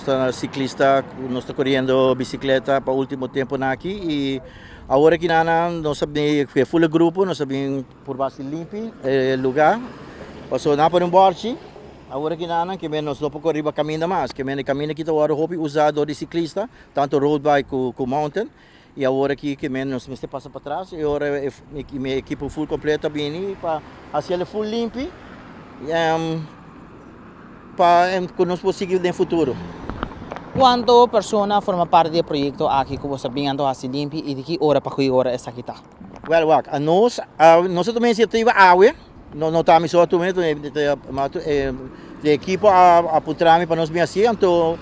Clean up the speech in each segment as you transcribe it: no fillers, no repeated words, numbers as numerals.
ta siklista, nos ta koriendo bisikleta pa último temponan aki i awor aki nan nos a bin ku e ful grupo, nos a bin purba hasi limpi e lugá pasobra nan a pone un bòrchi awor aki nan ke men nos no por kore riba kaminda mas, ke men e kaminda aki ta wòrdu hopi usá dor di siklista, tantu road bike ku mountain. I awor aki ke men nos mester pasa patras i ora e mi ekipo full kompleto a bini pa hasi el full limpi pa ku nos por sigui den futuro. Kuantu persona forma parti di e proyekto aki ku bo ta bin anto hasi limpi i di ki ora pa ki ora esaki ta? Wèl wak, anos nos a tuma inisiativa awe, no no ta mi so a tuma e ekipo a puntra mi pa nos bin hasi anto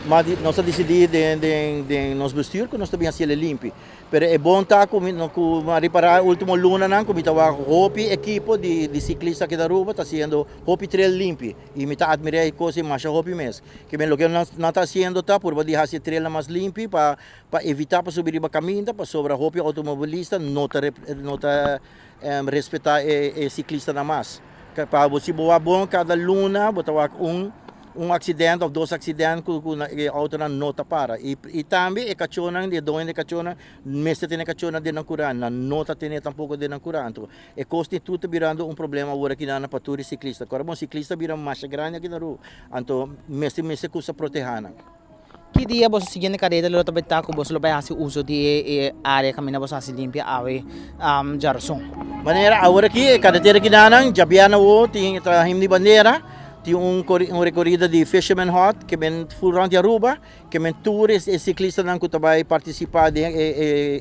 nos a disidí den den den nos bestuur ku nos ta bin hasi el limpi. Pero e bon ta ku mi ku mi a ripará e último lunanan ku mi ta wak hopi ekipo di di siklista aki na Aruba ta hasiendo hopi trail limpi i mi ta atmirá e kos ei masha hopi mes. Ke men loke nan nan ta hasiendo ta purba di hasi e trailnan mas limpi pa pa evitá pa subi riba kaminda pasobra hopi outomobilista no ta no ta Respetá e siklistanan mas. Pa bo si bo wak bon kada luna bo ta wak un un aksident òf dos aksident ku ku e outonan no ta para. I i tambe e kachónan e doño di e kachónan mester tene e kachónan den nan kurá. Nan no ta tene tampoko den nan kurá. Anto e kos di tur ta birando un problema awor aki nan pa tur e siklista. Kòrda bon siklista a bira masha grandi aki na Aruba. Anto mester mester kusa protehá nan. Ki dia boso siguiente kareda lo ta bai ta ku boso lo bai hasi uso di e área kaminda boso hasi limpia awe djarason? Manera awor aki e karetera kinanan djabièrnè awo tin ta him di bandera tin un un rekorida di Fisherman Hut ke men full rònt di Aruba ke men tur e siklistanan ku ta bai partisipá den e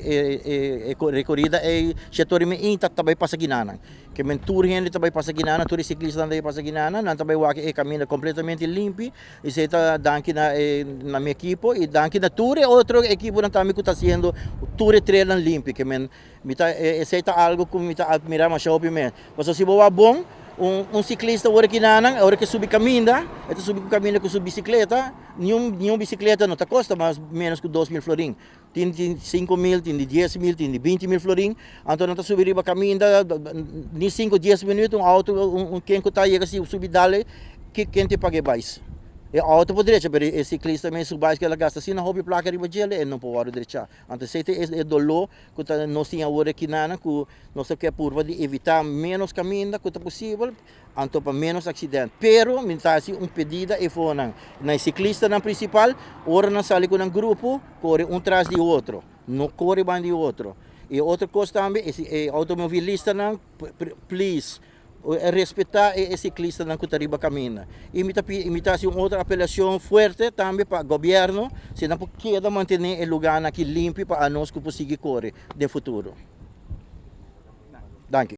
e e rekorida ei shetor di meinta ta bai pasa kinanan. Ke men tur hende ta bai pasa kinanan tur e siklistanan ta bai pasa kinanan nan ta bai wak e kaminda kompletamente limpi. Esei ta danki na e na mi ekipo i danki na tur e otro ekiponan tambe ku ta hasiendo tur e trailnan limpi. Ke men mi ta esei ta algu ku mi ta atmirá masha hopi mes. Pasobra si bo wak bon un un siklista ora ki nanan ora ke subi kaminda e ta subi kaminda ku su bisikleta niun niun bisikleta no ta kosta mas ménos ku 2000 florin. Tin di 5000, tin di 10.000, tin di 20.000 florin. Anto nan ta subi riba kaminda ni sinku dies minuut un auto un ken ku ta yega subi dal ken tin paga e bais. E auto por drecha pero e siklista mes su bais ku el a gasta asina hopi plaka riba djel e no por wòrdu drechá. Anto esei ta e doló ku ta nos tin awor aki nan ku nos ta ke purba di evitá ménos kaminda ku ta posibel. Anto pa menos accident. Pero mi ta haci un pedida e fonan na e ciclistanan principal, ora nan sali cu nan grupo, core un tras di otro, no core banda di otro. Y otro cos tambe, e automobilistanan, please, respeta e ciclistanan cu ta riba caminda. Y mi ta pidi, mi ta haci un otro apelacion fuerte tambe pa gobierno, si nan por keda mantene e lugarnan aki limpi pa anos cu por sigui core den futuro. Danki.